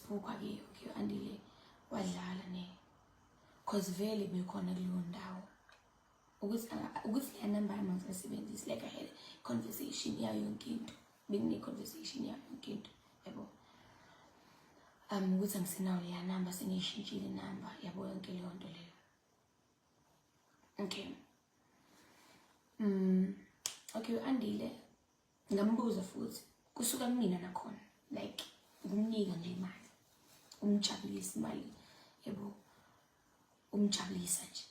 Sibhukwa-ke. Okay, Andile wadlala ne, cause vele bekhona kuleyo ndawo ukuthi ukuthi leya number yami angisayisebenzisi. Like, I had conversation yayo yonke into, bekune-conversation yayo yonke into, yabo, ukuthi angisenayo leya number, sengiyishintshile inamba, yabo, yonke leyo nto leyo. Okay, okay, Andile ngambuza futhi kusuka kumina nakhona, like ukumnika nje imali, umjabulisa imali, yabo, umjabulisa nje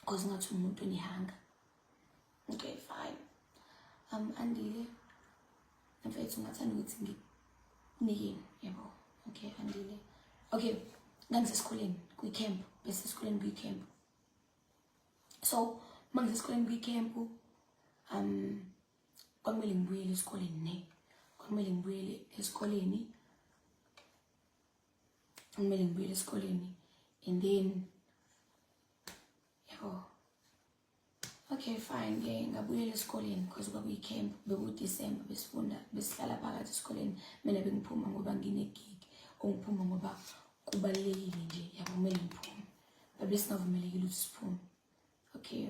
because ngathi umuntu onehanga. Okay, fine. Andile mfethu, ungathanda ukuthi ngikunikeni, yabo? Okay, Andile, okay, ngangisesikoleni kwi-camp, bese esikoleni kwi-camp. So uma ngisesikoleni kwi-camp, kwakumele ngibuyele esikoleni ne, kwakumele ngibuyele esikoleni, kumele ngibuyele esikoleni. And then, yabo, okay, fine ke, ngabuyela esikoleni because kwakuyi-camp, bekuDisemba, besifunda, besihlala phakathi esikoleni. Mina bengiphuma ngoba ngine-gig, ongiphuma ngoba kubalulekile nje, yabo, kumele ngiphume, but besingavumelekile ukuthi siphume. Okay,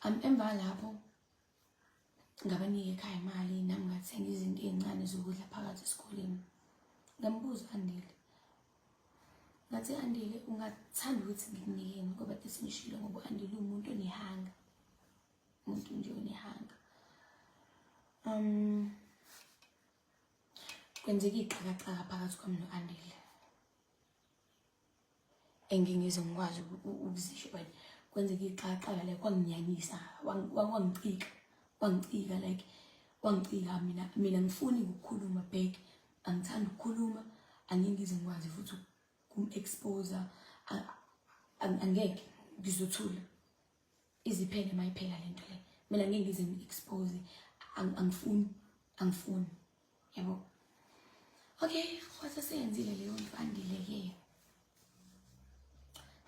emva lapho ngabanika ekhaya imali, nami ngathenga izinto ey'ncane zokudla phakathi esikoleni. Ngambuza Andile, ngathi, "Andile, ungathanda ukuthi ngikunikeni?" Ngoba kade sengishilo, ngoba u-Andile uwumuntu onehanga, umuntu nje onehanga. Kwenzeka iy'xakaxaka phakathi kwami no-Andile engingize ngikwazi ukuzisho, but kwenzeka iy'xakaxaka, like wanginyanyisa, wangicika, wangicika, like wangicika. Mina ngifuni ukukhuluma back, angithandi ukukhuluma, angeke ngize ngikwazi futhi ukum-expose, angeke, ngizothula iziphele mayiphela lento le. Mina ngeke ngize ngi-expose, angifuni, angifuni, yabo. Okay, kwase seyenzile leyo nto Andile-ke.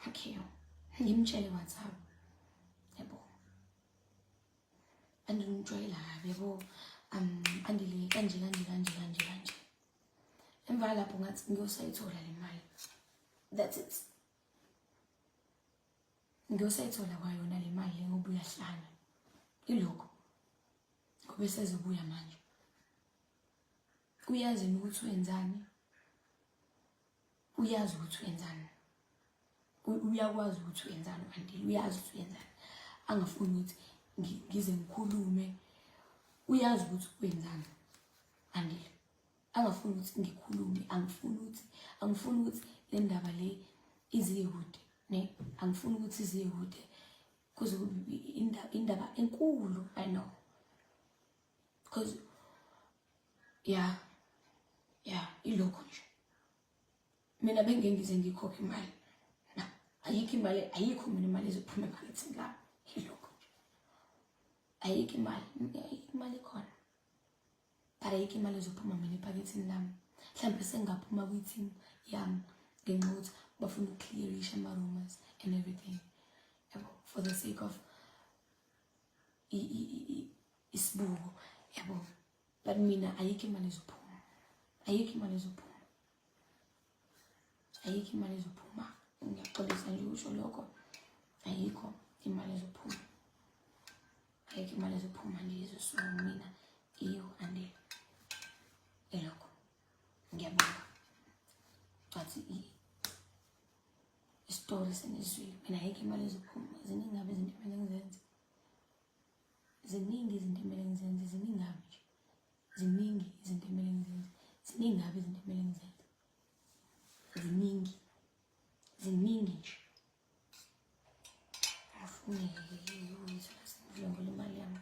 Okay, ngimtshele WhatsApp, yabo, Andile ngijwayela kabi, yabo. Andile, kanje kanje kanje kanje kanje. Emva lapho ngathi ngiyosayithola le mali, that's it, ngiyosayithola kwayona le mali le ngoba uyahlanya, ilokho ngoba esezobuya manje. Uyazi yena ukuthi wenzani, uyazi ukuthi wenzani, uyakwazi ukuthi wenzani u-Andile, uyazi ukuthi wenzani, angafuni ukuthi ngize ngikhulume. Uyazi ukuthi wenzani Andile, angafuni ukuthi ngikhulume. Angifuni ukuthi le ndaba le iziye kude ne, angifuni ukuthi iziye kude kuze kube indaba enkulu. I know, because yeah, ilokho nje, mina bengeke ngize ngikhokhe imali na, ayikho imali, ayikho mina imali ezophuma ephaketheni lami. Ilokho nje, ayikho imali, ayikho imali ikhona, but ayikho imali ezophuma mina ephaketheni lami. Mhlawumbe sengingaphuma kwi-team yami ngenxa yokuthi bafuna ukuclearisha ama-rumors and everything, yabo, for the sake of isibuko, yabo. But mina ayikho imali ezophuma, ayikho imali ezophuma, ayikho imali ezophuma. Ngiyaxolisa nje usho lokho, ayikho imali ezophuma, ayikho imali ezophuma nje ezosuka kumina iyo Andile. Elokho, ngiyabonga. Wathi isitori senizwile, mina ayikho imali ezophuma. Ziningi ngabe izinto emele ngizenze, ziningi izinto emele ngizenze, ziningi kabi nje, ziningi izinto emele ngizenze, ziningi kabi izinto emele ngizenze, ziningi, ziningi nje. Afuneke ukuyithola sengidlwengula imali yami.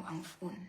Angifuni.